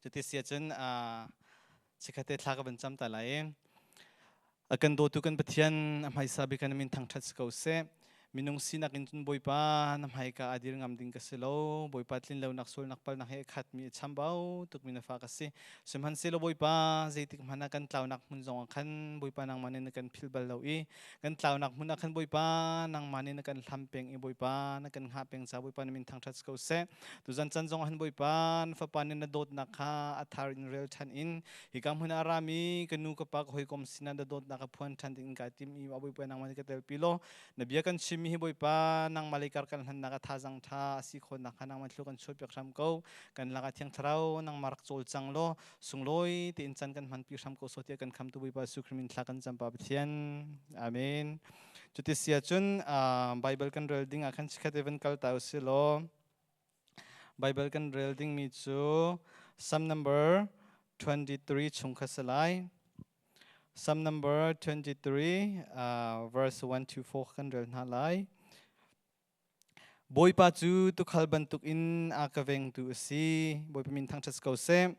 Cuti si ahcun chikkhatte thla ka van cam ta lai i a kan dawtu kan Pathian a hmaisa bik ah na min thangṭhat si ko seh. Minung sinak in cun Bawipa na hmaika a dir ngam ding ka si lo. Bawipa tlinlonak sualnak palnak he a khatmi a chambau tukmi na fa ka si. Sihmanhsehlaw Bawipa zeitik hmanh ah kan tlaunak hmun zongah khan Bawipa nangmah nih na kan philh bal lo i kan tlaunak hmun ah khan Bawipa nangmah nih na kan hlam peng i Bawipa na kan hngah peng ca Bawipa na min thangṭhat si ko seh. Tuzan can zong han Bawipa na fapa nih na dawtnak kha a thar in rel ṭhan in hika hmun ah rami ka nu ka pa ka hawikom sinah na dawtnak a phuan ṭhan ding in kai tim i Bawipa nangmah nih ka telpi law na bia kan chimmi hi Bawipa nangmah lei kar kan hlannak a thazang ṭha a si khawhnak kha nangmah thlu kan chuahpiak hram ko. Kan lakah Thiang Thlarau nangmah rak cawl cang law sunglawi tein can kan hmanpi hram ko sawh tiah kan khamtu Bawipa Jesuh Khrih min thla kan cam pa Pathian. Amen. Cuti si ahcun Bible kan rel ding ah khan chikkhat van kal ta usih law Bible kan rel dingmi cu Psalm number 23 chung kha si lai. Psalm number 23 verse 1 to 4 kan rel hna lai. Bawipa cu tuukhal bantukin a ka vengtu a si. Bawipa min thangṭhat si ko seh.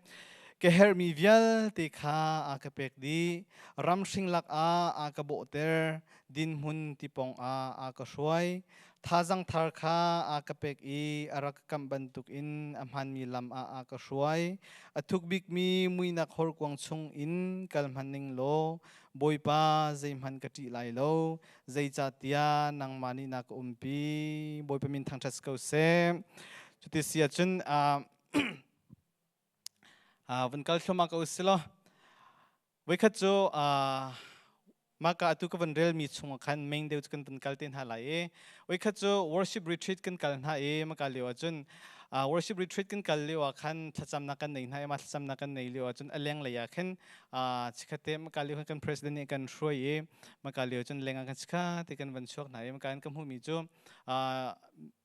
Ka herhmi vialte kha a ka pek dih. Ram hring lakah a ka bawhter. Dinhmun tipawng ah a ka hruai. Thazang thar kha a ka pek i a rak ka kamh bantukin a hmaanmi lam ah a ka hruai. A thuk bikmi muihnak horkuang chungin kal hmanh ning law, Bawipa zeihmanh ka ṭih lai lo. Zeicahtiah nangmah nih na ka umpi. Bawipa min thangṭhat si ko seh. Cuti si ahcun vun kal thluahmah ko usih law voikhat cu maka atu ka van relmi chungah khan main deuh cu kan van kal te hna lai i voikhat cu worship retreat kan kal hna i maka lio ahcun worship retreat kan kal lio ah khan thlacamnak kan nei hna i mah thlacamnak kan nei lio ahcun a lenglei ah khin chikkhatte maka lio khan kan president nih kan hruai i maka lio cun leng ah kan chikha te kan van chuak hna i maka in ka hmuhmi cu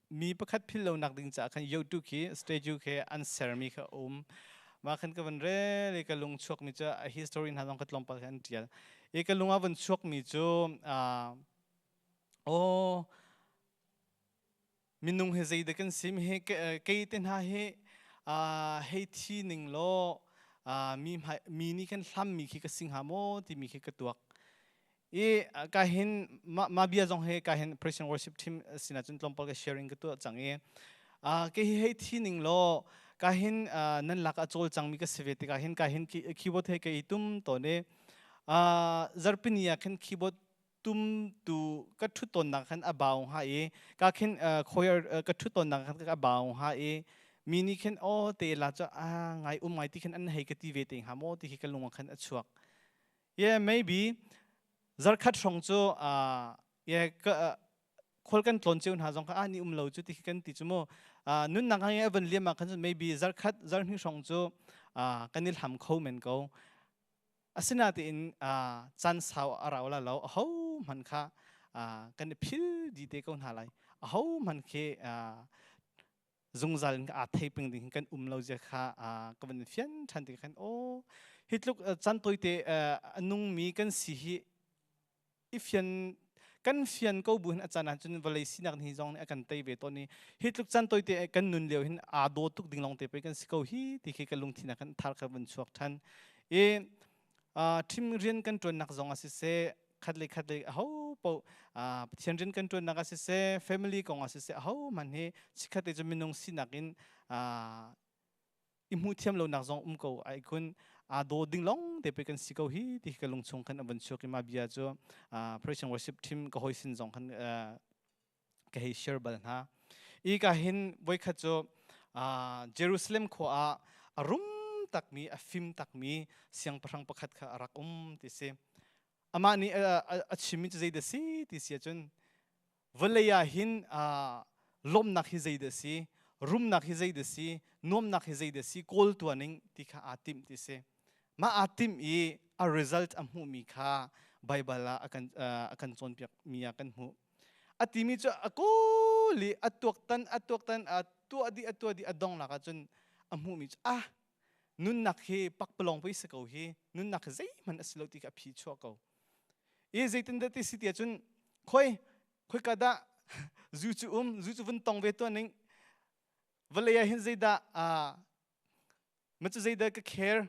mi pakhat phil lo nak ding caah khan yotu khi statue khi an sermi kha um. Mah khan ka van rel i ka lung chuakmi cu a history hna zong ka tlawmpal khan an tial i ka lung ah van chuakmi cu aw minung hi zeidah kan sim hi kei te hna hi hei thi ning law mi mi nih khan hlammi khi ka si hnga maw timi khi ka tuak i ka hin ma bia zong he ka hin Christian worship team sinah cun tlawmpal ka sharing ka tuah cang i ke hi hei thi ning law ka hin nan lak a cawl cangmi ka si ve tikah hin ka hin keyboard he ka i tum tawn i zarpini ah khin keyboard tum tu ka ṭhut tawnnak khan a bau hnga i ka khin choir ka ṭhut tawnnak khan ka bau hnga i mi nih khin aw te la cu a ngai um ngai ti khin an hei ka ti ve te hnga maw ti khi ka lung ah khan a chuak. Yeah, maybe zarkhat hrawng cu yeah, ka khual kan tlawn cio hna zong kha ah ni um lo cu ti khi kan ti cu mu. Nunnak hang i a van liam ah khan cun maybe zarkhat zarhnih hrawng cu kan i hlam kho men ko. Asinain caan sau a rau la lo. Ahohmanh kha kan i phil dih te ko hna lai. Ahohmanh khi zungzal in aa thei peng ding kan um lo zia kha ka van fian ṭhan ti khan aw hi tluk caan tawite a nungmi kan si hi i fian kan fian ko bu hin a caan ahcun vawlei sinak ni zong nih a kan tei ve tawn i hi tluk caan toite kan nun lio hin aa daw tuk ding lawng te pei kan si ko hi ti khi ka lungthin ah khan thar kha vun chuak ṭhan i ṭhim rian kan ṭuannak zong ah siseh khat le khat le aho paoh Pathian rian kan ṭuannak ah siseh, family kong ah siseh, aho hmanh hi chikkhat te cu minung sinak in i hmuh thiam lonak zong um ko ai kun aa daw ding long te pe kan si ko hi ti ka lungchung khan a van chuak i ma bia cu praise and worship team ka hoi sin zong khan ka hei share bal hna. I ka hin voikhat cu Jerusalem khua ah a rum takmi a fim takmi siangpahrang pakhat kha a rak um ti si. Amah nih a chimmi cu zeidah si ti si ahcun vawlei ah hin lawmhnak hi zeidah si, rumnak hi zeidah si, nuamnak hi zeidah si kawl tuaning ti kha aa timh ti si. Mah aa timh i a result a hmuhmi kha Baibal ah a kan cawnpiakmi ah kan hmuh. A timi cu a kawl i a tuaktan a tuaktan a tuah dih a tuah dih a donglak ahcun a hmuhmi cu ah nunnak hi pakpalawng pei si ko hi, nunnak hi zeihmanh a si lo ti kha a phi chuah ko. I zeitindah ti si ti ahcun khoi khoika dah zu cu um, zu cu vun tong ve tuah ning, vawlei ah hin zeidah. Ma cu zeidah ka care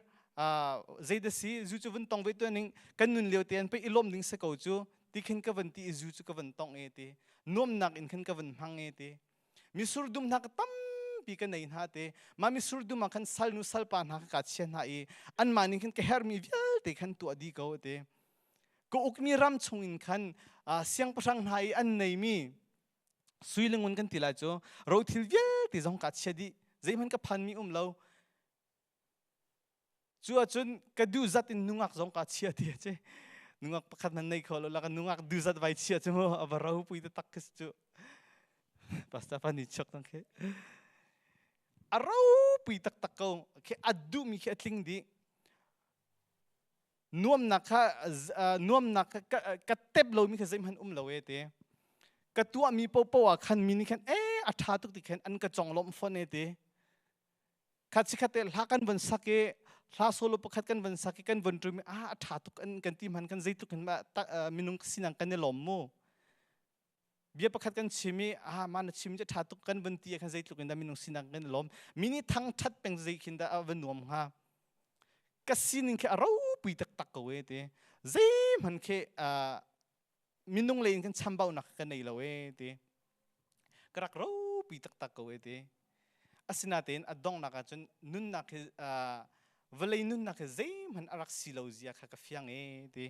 zeidah si zu cu vun tong ve tuan kan nun lio te an pe i lawm ding se ko cu ti khin ka van ti i zu cu ka van tong e ti nuamnak in khan ka van hmang e ti misur dum hna ka tampi ka nei hna te ma misur dum ah khan salnu salpa hna ka ka chia hna i anmah ning khan ka hermi vialte khan tuah di ko te ka ukmi ram chung in khan siangpahrang hna i an neimi sui le ngun kan ti lai cu rothil vialte zong ka chia dih zeihmanh ka phanmi um lo cu ahcun ka duh zat in nungak zong ka chia ti a nungak pakhat hmanh nei kho lo la ka nungak duh zat vai chia cu mu a va ropui taktak khi cu pastor pa ni chok tang khi a ropui taktak ko khi a duhmi khi a tling dih nuamnak kha nuamnak kha ka tep lomi kha zeihmanh um lo e te ka tuahmi popo ah khan mi nih khan e a ṭha tuk ti khan an ka conglawmh fawn e te kha chikhat te hla kan van sak i hla solo pakhat kan van sak i kan van ṭum i a a ṭha tuk an kan ti hman kan zeitluk in minung sinang kan i lawm mu bia pakhat kan chim i ah ma na chim cu ṭha tuk kan van ti ah khan zeitluk in dah minung sinak kan i lawm mi nih thangṭhat peng zei khin dah a va nuam hnga ka sining khi a ropui taktak ko e ti zeihmanh khi minung lei in kan chambaunak ka nei lo e ti ka rak ropui taktak ko e ti asinatein a donghnak ah cun nunnak hi vawlei nunnak hi zeihmanh a rak si lo zia kha ka fiang e ti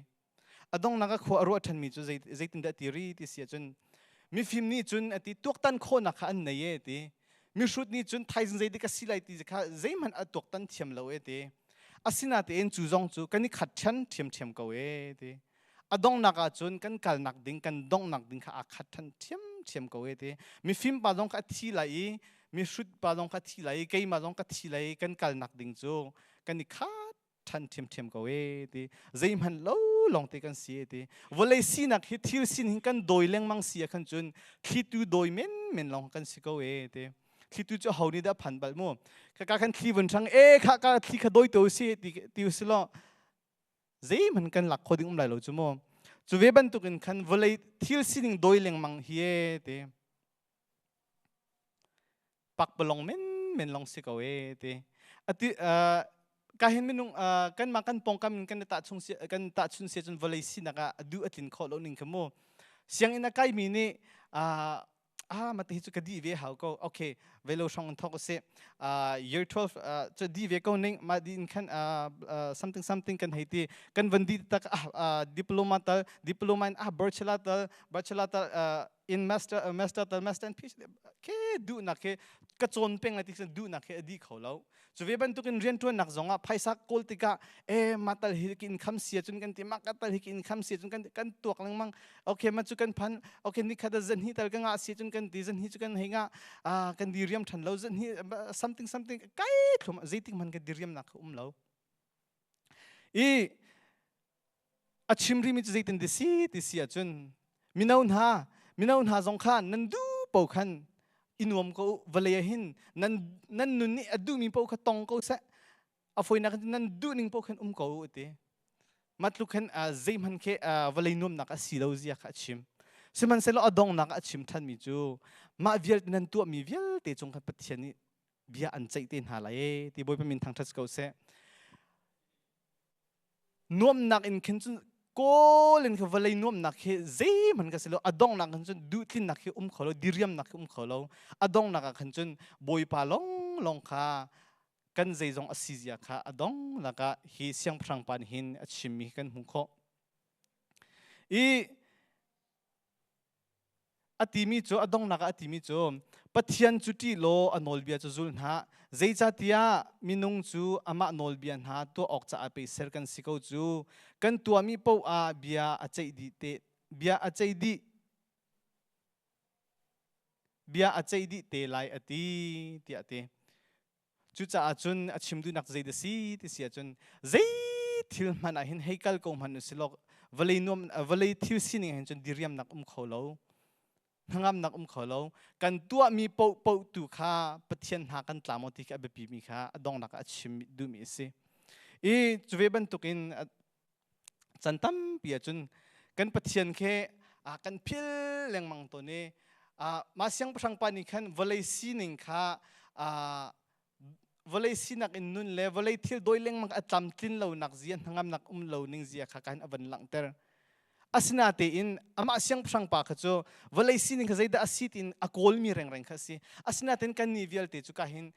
A donghnak a khua a ruah ṭhanmi cu zeitindah ti ri ti si ahcun mifim nih cun a ti tuaktan khawhnak kha an nei e ti mihrut nih cun thaizing zeidik ka si lai ti kha zeihmanh a tuaktan thiam lo e ti asinatein cu zong cu kan i khat ṭhian ṭhiamṭhiam ko e ti a donghnak ah cun kan kalnak ding kan donghnak ding kha aa khat ṭhan ṭhiamṭhiam ko e ti mifim pa zong kha a thi lai i mihrut pa zong kha a thi lai i keimah zong ka thi lai i kan kalnak ding cu kan i khat ṭhan ṭhiamṭhiam ko e ti zeihmanh lo lawng te kan si e ti vawlei sinak hi thil sin hin kan dawi lengmang si ah khan cun thlitu dawi menmen lawng kan si ko e ti thlitu cu ho nih dah phan bal mu ka ka khan thli vun hrang e kha ka thli kha dawi to si ti ti si lo zeihmanh kan lak kho ding um lai lo cu mu cu ve bantukin khan vawlei thil sining dawi lengmang hi e ti Pakpalawng menmen lawng si ko ee ti. Ati ka hin minung kanmah kan pawngkam in kan tahchung kan tahchun sia cun vawlei sinak ah a duh a tlin khawh lo ning kha mu. Sianginn a kaimi nih ah mate hi cu ka dih ve hau ko. Okay, velo hrong in thawk usih. Year 12 cu dih ve ko ning mah di in khan something something kan hei ti. Kan van di tak ah diploma tal diploma in ah bachelor tal bachelor tal in master master tal master and PhD ke duhnak he ka cawn peng lai ti duhnak he a di kho lo cu ve bantukin riantuannak zongah phaisa kawl tikah e ma tal hi ki income sia cun kan ti ma ka tal hi ki income sia cun kan kan tuak lengmang okay ma cu kan phan okay ni khat zan hi tal ka nga sia cun kan ti zan hi cu kan hei nga kan di riam than lo zan hi something something kai thlum zeitik man kan di riam nak um lo i a chim rimi cu zeitin ti si ti si ahcun mino hna mino hna zong kha nan duh paoh khan i nuam ko u vawlei ah hin nan nan nun nih a duhmi paoh kha tong ko seh a fawinak in nan duh ning paoh khan um ko u ti matluk khan zeihmanh khi vawlei nuamnak a si lo zia kha a chim sihmanhsehlaw a donghnak a chim thanmi cu mah vialte nan tuahmi vialte cung khan Pathian nih bia an ceih te hna lai e ti Bawipa min thangṭhat ko seh Nuamnak in khin cun kawl in vawlei nuamnak hi zeihmanh ka si lo a donghnak khan cun duhtlinnak hi um kho lo diriamnak hi um kho lo a donghnak ah khan cun Bawipa lawnglawng kha kan zeizong a si zia kha a donghnak ah hi siangpahrang pa nih hin a chimmi kan hmuh khawh i A timi cu a donghnak ah a timi cu Pathian cu ṭih law a nawlbia cu zul hna zeicahtiah minung cu amah nawlbia hna tuah awk caah pei ser kan si ko cu kan tuahmi paoh ah bia a ceih dih te bia a ceih dih bia a ceih dih te lai a ti tiah a ti. Cucaah cun a chim duhnak zei dah si ti si ahcun zei thil hmanh ah hin hei kal ko hmanh usih law vawlei nuam vawlei thil sining hin cun diriamnak um kho lo hnangamnak um kho lo kan tuahmi paoh paoh tu kha Pathian hna kan tla maw ti khi a biapi mi kha a donghnak ah a chim duhmi a si i cu ve bantukin Can tampi ahcun kan Pathian khi kan phil lengmang tawn i mah siangpahrang pa nih khan vawlei sining kha. Vawlei sinak in nun le vawlei thil dawi lengmang a tlamtlin lonak zia, hnangamnak um lo ning zia kha kan a van langhter. Asinatein amah siangpahrang pa kha cu vawlei sining kha zeidah a si tiin a kawlmi rengreng kha a si. Asinatein kannih vialte cu ka hin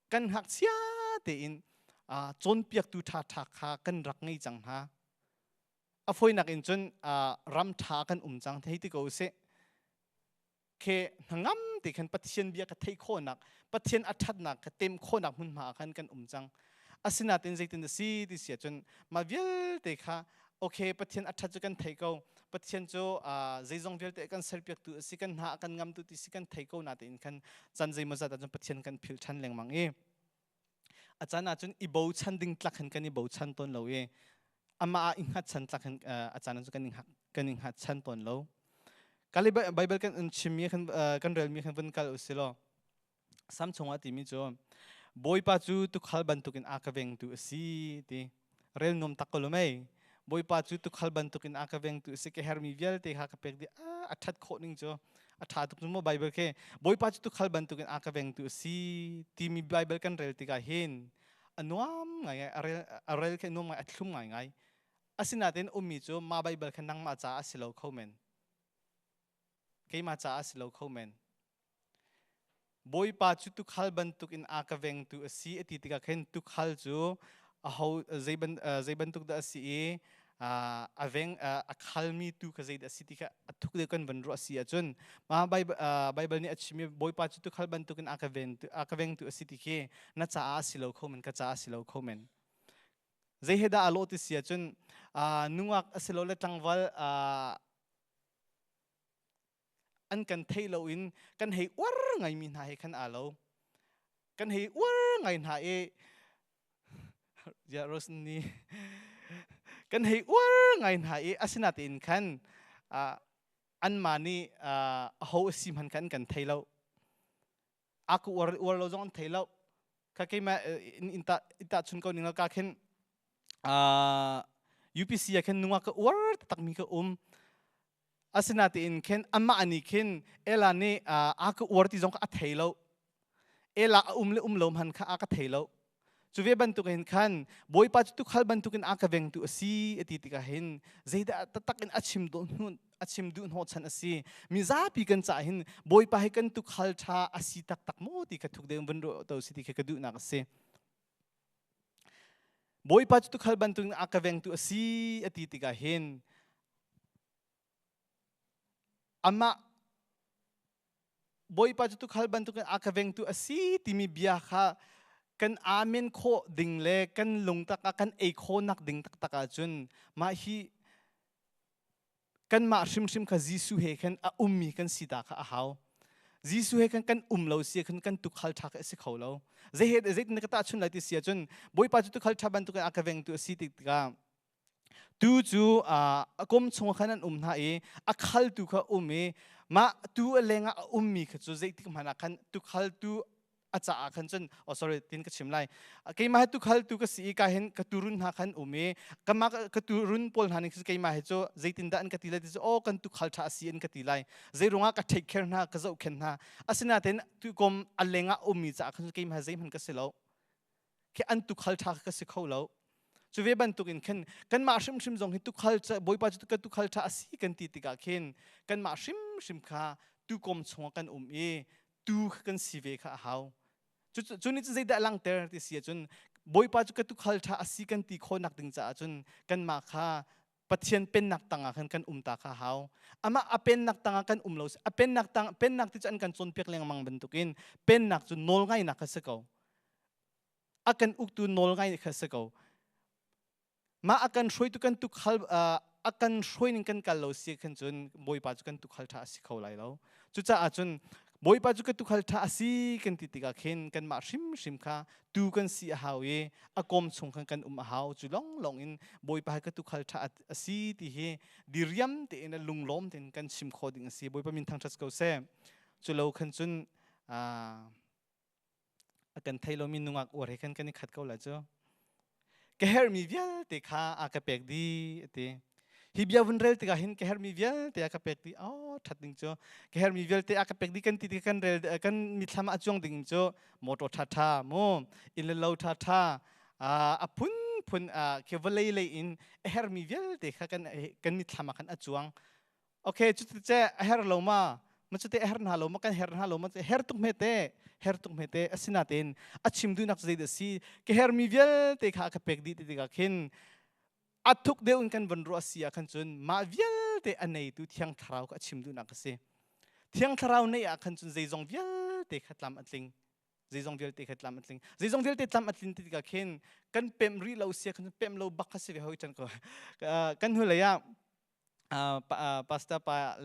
kan ngakchia tein cawnpiaktu ṭhaṭha kha kan rak ngei cang hna. A fawinak in cun ram ṭha kan um cang thei ti ko usih. Khe hnangam te khan Pathian bia ka theih khawhnak, Pathian a ṭhatnak ka tem khawhnak hmunhma ah khan kan um cang. Asinain zeitin a si ti si ahcun mah vialte kha okay, Pathian a ṭhat cu kan thei ko, Pathian cu zeizong vialte kan serpiaktu a si, kan hna a kan ngamtu ti si kan thei ko natein khan chan zeimawzat ahcun Pathian kan philh ṭhan lengmang i a caan ahcun i bochan ding tlak hin kan i bochan tawn lo i amah ah i hngatchan tlak hin a caan ahcun kan i hngatchan tawn lo. Kali Bible kan chimmi kan kan relmi khan vun kal usih law Sam chungah timi cu Bawipa cu tuukhal bantukin a ka vengtu a si ti rel nuam tak ko lo mei. Bawipa cu tuukhal bantukin a ka vengtu a si, ka hermi vialte kha ka pek dih. A ṭhat khawh ning cu a ṭha tuk cu maw Bible khi. Bawipa cu tuukhal bantukin a ka vengtu a si timi Bible kan rel tikah hin a nuam ngai, a rel khi a nuam ngai, a thlum ngai ngai. Asinain ummi cu mah Bible kha nangmah caah a si lo kho men, keimah caah a si lo kho men. Bawipa cu tuukhal bantukin a ka vengtu a si a ti tikah khin tuukhal cu aho zei bantuk dah a si i a veng a khalmi tu kha zei dah a si ti kha a thuk deuh kan van ruah si ahcun mah Bible nih a chimmi Bawipa cu tuukhal bantukin a ka vengtu a ka vengtu a si ti khi na caah a si lo kho men, ka caah a si lo kho men. Zei he dah a lawh ti si ahcun nungak asilole tlangval an kan theih loin kan hei uar ngaimi hna he khan aa lo. Kan hei uar ngai hna i ya Rosni kan hei uar ngai hna i asinatein khan anmah nih aho a si hmanh khan kan thei lo. A ka uar uar lo zong an thei lo. Kha keimah in ta chun ko ning ka khin UPC ah khin nungak ka uar takmi ka um. Asinatein khin amah nih khin Ella nih a ka uar ti zong kha a thei lo. Ella a um le um lo hman kha a ka thei lo. Cu ve bantuk hin khan Bawipa cu tuukhal bantukin a ka vengtu a si a ti tikah hin zeidah taktak in a chim duh a chim duh hnawhchan a si. Mizapi kan caah hin Bawipa hi kan tuukhal ṭha a si taktak maw ti kha thuk deuh in vun ruah to si ti khi ka duhnak a si. Bawipa cu tuukhal bantukin a ka vengtu a si a ti tikah hin Amah Bawipa cu tuukhal bantukin a ka vengtu a si timi bia kha kan amen khawh ding le kan lungtak ah kan ei khawhnak ding taktak ahcun mah hi kanmah hrimhrim kha Jesuh he khan a ummi kan si ta kha a hau. Jesuh he khan kan um lo si khan kan tuukhal ṭha kha a si kho lo. Zei he zeitin ka tahchun lai ti si ahcun Bawipa cu tuukhal ṭha bantukin a ka vengtu a si tikah Tuu cu a kom chungah khan an um hna i a khaltu kha um i mah tuu a lengah a ummi kha cu zeitik hmanh ah khan tukhaltu a caah khan cun, oh sorry, tin ka chim lai. Keimah hi tukhaltu ka si i ka hin ka turun hna khan um i kamah ka turun pawl hna nih keimah hi cu zeitindah an ka ti lai ti cu, oh, kan tukhal ṭha a si an ka ti lai. Zei ruangah ka take care hna, ka zohkhenh hna. Asinain tukom a lengah ummi caah khan keimah zeihmanh ka si lo khi an tukhal ṭha ka si kho lo. Cu ve bantukin khin kanmah hrimhrim zong hi tukhal, Bawipa cu ka tukhal ṭha a si kan ti tikah khin kanmah hrimhrim kha tukom chungah kan um i tu kha kan si ve kha a hau. Cu nih cun zeidah a langhter ti si ahcun Bawipa cu ka tukhal ṭha a si kan ti khawhnak ding caah cun kanmah kha Pathian pennak tangah khan kan um ta kha hau. Amah a pennak tangah kan um lo. A pennak tang, pennak ti cu an kan cawnpiak lengmang bantukin pennak cu nawlngainak kha si ko. A kan uktu nawlngai kha si ko. Mah a kan hruaitu kan tukhal a kan hruai ning kan kal lo si khan cun Bawipa cu kan tukhal ṭha a si kho lai lo. Cucaah cun Bawipa cu ka tukhal ṭha a si kan ti tikah khin kanmah hrimhrim kha tu kan si a hau i a kawm chung khan kan um a hau. Cu lawnglawng in Bawipa hi ka tukhal ṭha a si ti hi diriam tein le lunglawm tein kan chim khawh ding a si. Bawipa min thangṭhat ko seh. Cu lo khan cun a kan thei lomi nungak uar he khan kan i khat ko lai cu. Ka herhmi vialte kha a ka pek dih a ti. Hi bia vun rel tikah hin ka herhmi vialte a ka pek dih. Oh, that ding cu. Ka herhmi vialte a ka pek dih kan ti kan rel kan mithlam a cuang ding cu motor tha tha mu, inn le lo tha tha, a phun phun ke vawlei lei in a herhmi vialte kha kan kan mithlam ah khan a cuang. Okay, cu ce a her lo ma? Ma cu te a her hna lo ma kan her hna lo ma her tuk hme te her tuk hme te asinain a chim duhnak zei dah si ka hermi vialte kha a ka pek dih ti tikah khin a thuk deuh in kan van ruah si ah khan cun mah vialte a neitu Thiang Thlarau kha a chim duhnak a si. Thiang Thlarau neih ah khan cun zeizong vialte kha tlam a tling. Zeizong vialte kha tlam a tling. Zeizong vialte tlam a tlin ti tikah khin kan pemh rih lo sia khan pemh lo bak kha si ve hoi chan ko. Kan hnulei ah pastor pa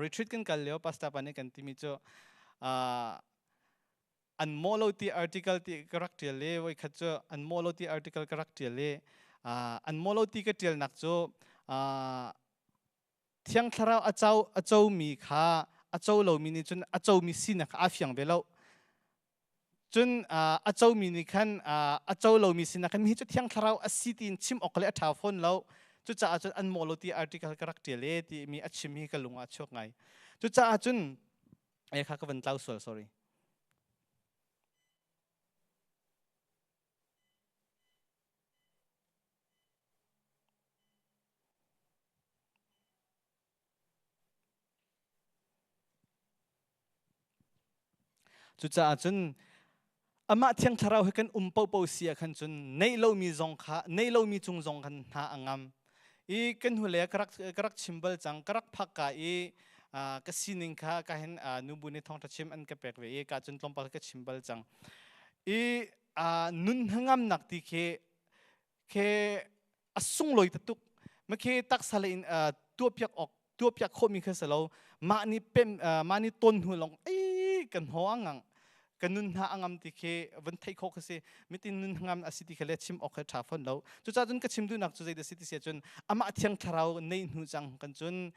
retreat kan kal lio pastor pa nih kan timi cu an mawh lo ti article ti ka rak ṭial i voikhat cu an mawh lo ti article ka rak ṭial i an mawh lo ti ka ṭialnak cu Thiang Thlarau a co a comi kha a co lomi nih cun a comi sinak kha aa fiang ve lo. Cun a comi nih khan a co lomi sinak khan mi cu Thiang Thlarau a si tiin chim awk le a ṭha fawn lo. Cucaah cun an mawh lo ti article ka rak ṭial e timi a chim hi ka lung ah a chuak ngai. Cucaah cun e kha ka van tlau sual sorry. Cucaah cun amah Thiang Thlarau he kan um paohpaoh si ah khan cun neih lomi zong kha neih lomi cung zong khan hna a ngam. I kan hnulei ah ka rak chim bal cang ka rak phak ka i ka sining kha ka hin nubu nih thawngṭha chim an ka pek ve i ka cun tlawmpal ka chim bal cang. I nun hnangamnak ti khi khi a sunglawi taktuk makhe taksa le in tuahpiak awk tuahpiak khawhmi kha si lo mah nih pem mah nih ton hnu lawng ei kan haw angang ka nun hna angam ti khi van theih khawh kha si mitin nun ngam a si ti kha le chim awk kha ṭha fawn lo cucaah cun ka chim duhnak cu zeidah si ti si cun amah thiang thlarau nei hnu cang kan cun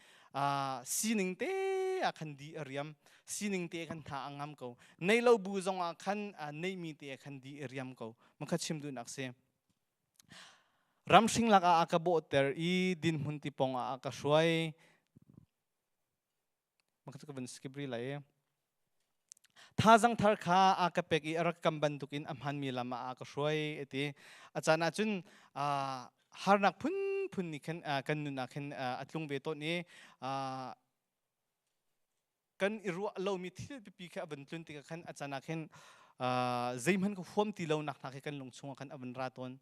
sining te ah khan di a riam sining te khan hna angam ko nei lo bu zong ah khan neimi te ah khan di a riam ko makha chim duhnak si Ramhring lakah a ka bawhter i dinhmun tipawng ah a ka hruai. Ka van skip rih lai. Thazang thar kha a ka pek i a rak kam bantukin a hmanmi lam ah a ka hruai ati. A caan ah cun harnak phunphun nih khin kan nun ah khin a tlung ve tawn i kan i ruah lomi thil pipi khi a van tlun tikah khan a can ah khin zeihmanh ka huam ti lo nak hna khi kan lung chungah khan a van ra tawn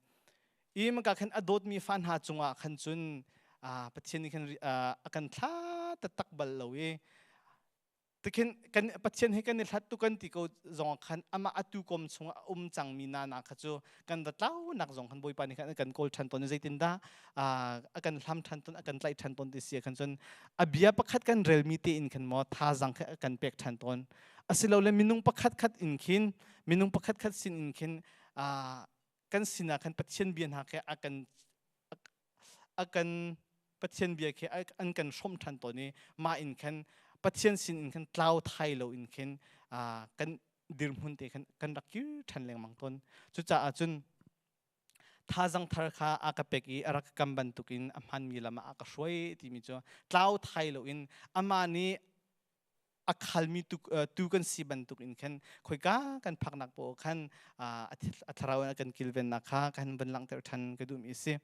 i maka khan a dawtmi fa hna cungah khan cun Pathian nih khan a kan thla taktak bal lo i tikhin kan Pathian he kan i hlat tu kan ti ko zong khan amah atu kom chungah a um cangmi na na kha cu kan va tlaunak zong khan Bawipa nih khan a kan kawl ṭhan tawn i zeitindah a kan hlam ṭhan tawn a kan tlaih ṭhan tawn ti si ah khan cun a bia pakhat kan relmi te in khan maw thazang kha a kan pek ṭhan tawn asilole minung pakhat khat in khin minung pakhat khat sin in khin kan sinah khan Pathian bia hna khi a kan Pathian bia khi an kan hrawmh ṭhan tawn i mah in khan Pathian sin in khan tlau thai lo in khin kan dirhmun te khan kan rak kir ṭhan lengmang tawn cucaah cun thazang thar kha a ka pek i a rak kam bantukin a hmanmi lam ah a ka hruai timi cu tlau thai loin amah nih a khalmi tu, tu kan si bantuk in khan khoika kan phaknak paoh khan a thlarau in a kan kilvennak kha kan van langhter ṭhan ka duhmi a si.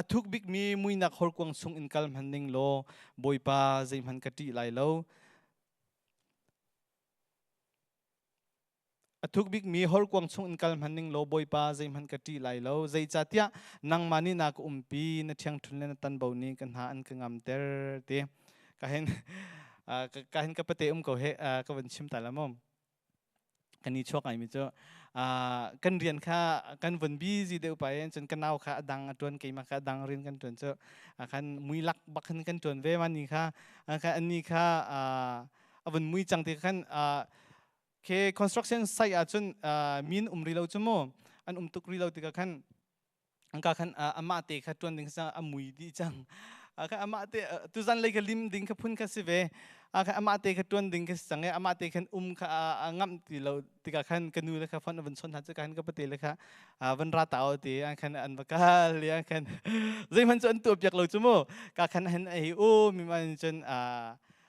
A thuk bikmi muinak horkuang chung in kal hmanh ning law Bawipa zeihmanh ka ṭih lai lo. A thuk bikmi horkuang chung in kal hmanh ning law Bawipa zeihmanh ka ṭih lai lo. Zeicahtiah nangmah nih na ka umpi, na ṭhiangṭhun le na tanbo nih ka hna an ka ngamter ti. Ka hin ka hin ka pate um ko he ka van chim ta la maw? Kan i chuak ngaimi cu kan rian kha kan vun busy deuh pa in cun ka nau kha a dang a ṭuan keimah kha a dang rian kan ṭuan cu khan mui lak bak khan kan ṭuan ve ma ni kha ani kha a vun mui cang ti khan ke construction site ah cun min um ri lo cu mu an um tuk ri lo tikah khan angka khan amah te kha ṭuan ding a mui dih cang. Kha amah te tuzan lei ka lim ding kha phun kha si ve. Kha amah te kha tuan ding kha si cang i amah te khan um kha a ngamh ti lo tikah khan ka nu le kha phone a van chawnh hna cu khan ka pate le kha van ra ta o ti an khan an va kal i an khan zeihmanh cu an tuah piak lo cu mu. Ka khan han ei u mi man cun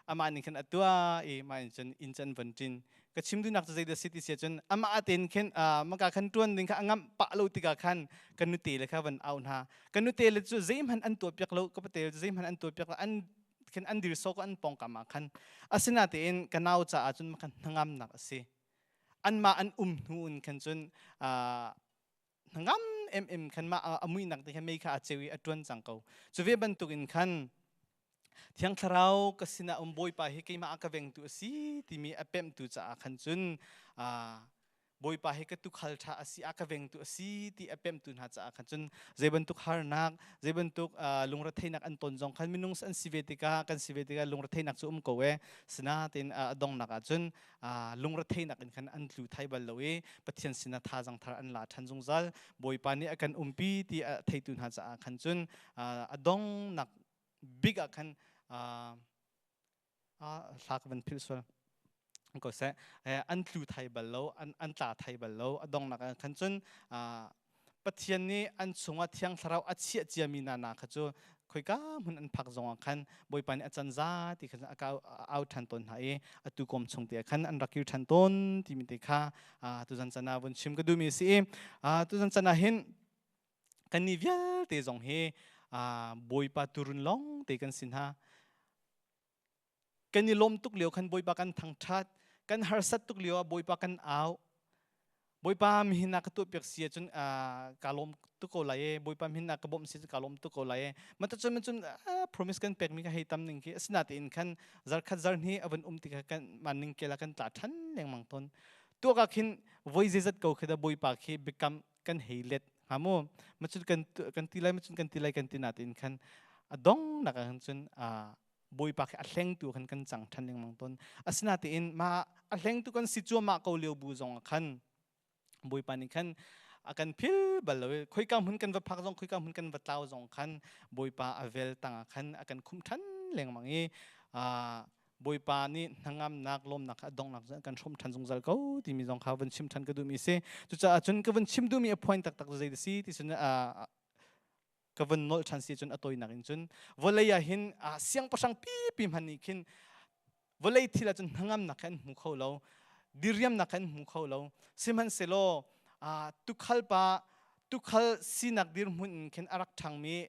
amah nih khan a tuah i mah in cun inn can van ṭin. Ka chim duhnak cu zeidah si ti si ahcun amah tein khin maka khan ṭuan ding kha a ngamh pah lo tikah khan ka nute le kha van au hna. Ka nute le cu zeihmanh an tuah piak lo, ka pate le cu zeihmanh an tuah piak lo, an khin an dir sawk an pawngkam ah khan. Asinatein ka nau caah cun makhan hnangamnak a si. Anmah an um hnu in khan cun hnangam emem khan mah a muihnak te khan mei kha a ceu i a ṭuan cang ko. Cu ve bantukin khan Thiang Thlarau ka sinah um, Bawipa hi keimah a ka vengtu a si timi a pemhtu caah khan cun Bawipa hi ka tukhal ṭha a si, a ka vengtu a si ti a pemhtu hna caah khan cun zei bantuk harnak, zei bantuk lungretheihnak an ton zong khan minung an si ve tikah, kan si ve tikah lungretheihnak cu um ko e. Sinain a donghnak ah cun lungretheihnak in khan an tlu thai bal lo i Pathian sinah thazang thar an la ṭhan zungzal. Bawipa nih a kan umpi ti a theitu hna caah khan cun a dongnak big ah khan hla ka van philh sual ko seh, an tlu thai bal lo, an tla thai bal lo. A dongnak ah khan cun Pathian nih an chungah Thiang Thlarau a chiah ciami nana kha cu khoika hmun an phak zongah khan Bawipa nih a can za ti khan a au ṭhan tawn hna i atu kawm chung te ah khan an rak kir ṭhan tawn timi te kha tuzan can ah vun chim ka duhmi a si i tuzan can ah hin kannih vialte zong hi Bawipa turun lawng te kan si hna. Kan i lawm tuk lio khan Bawipa kan thangṭhat, kan harsat tuk lio ah Bawipa kan au. Bawipa mihin ah ka tuah piak si ahcun ka lawm tuk ko lai e. Bawipa mihin ah ka bawmh si ka lawm tuk ko lai e. Mata cun cun promise kan pekmi ka hei tam ning khi asinatein khan zarkhat zarhnih a van um tikah kan man ning kel ah kan tla ṭhan lengmang tawn. Tuak ah khin voi zeizat ko khi dah Bawipa khi biakam kan hei let hnga mu, macun kan ti lai, macun kan ti lai, kan ti natin khan a dong nak ah cun Bawipa khi a hlengtu khan kan cang ṭhan lengmang tawn. Asinatein mah a hlengtu kan si cuahmah ko lio bu zong ah khan Bawipa nih khan a kan phil bal lo i khoika hmun kan va phak zong, khoika hmun kan va tlau zong khan Bawipa a vel tangah khan a kan khumh ṭhan lengmang i Bawipa nih hnangamnak, lawmnak kha a donghnak cun kan hrawm ṭhan zungzal ko timi zong kha vun chim ṭhan ka duhmi si. Cucaah cun ka vun chim duhmi a point taktak cu zei si ti cun ka vun nolh ṭhan si cun a tawinak in cun vawlei ah hin siangpahrang pipi hmanh nih khin vawlei thil ah cun hnangamnak kha an hmu kho lo, diriamnak kha an hmu kho lo. Sihmanhsehlaw tukhal pa, tukhal sinak dirhmun in khin a rak ṭhangmi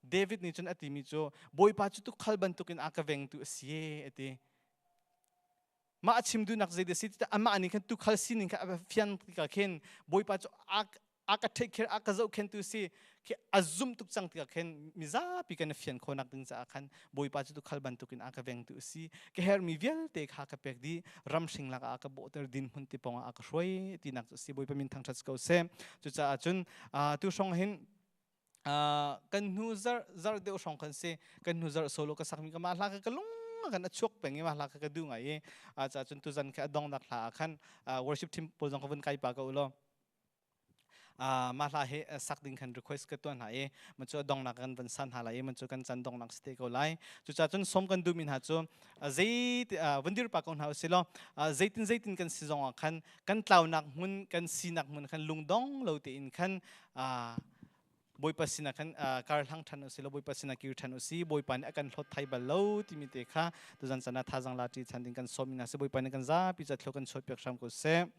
David nih cun a timi cu Bawipa cu tukhal bantukin a ka vengtu a si a ti. Mah a chim duhnak zei si ti amah nih khan tukhal sining kha a fian tikah khin Bawipa cu a ka take care, a ka zohkhentu si khi a zumh tuk cang tikah khin mizapi kan fian khawhnak ding caah khan Bawipa cu tukhal bantukin a ka vengtu a si, ka herhmi vialte kha ka pek dih, ramhring lakah a ka bawhter, din hmun ti pawngah a ka hruai tinak cu a si. Bawipa min thangṭhat ko seh. Cucaah cun tu hrawng hin kan hnu zarh zarh deuh hrawng khan si, kan hnu zarh solo ka sakmi ka mah hla kha ka lung kan a chuak peng i mah hla kha ka duh ngai i ca cun tuzan kha a dongnak hla ah khan worship team pawl zong ka vun kai pa ko ulaw mah hla hi sak ding khan request ka tuah hna i man cu a dongnak kan van san hna lai i man cu kan can dongnak si te ko lai. Cucaah cun som kan duhmi hna cu zei vun dir pa ko hna usilaw zeitin zeitin kan si zong ah khan kan tlaunak hmun, kan sinak hmun khan lungdong lo tein khan Bawipa sinah khan kar hlang ṭhan usih law Bawipa sinah kir ṭhan usih. Bawipa nih a kan hlawt thai bal lo timi te kha tuzan caan ah thazang la ṭi ṭhan ding kan sawm hna si. Bawipa nih kan zapi ca thlo kan chuah piak hram ko seh.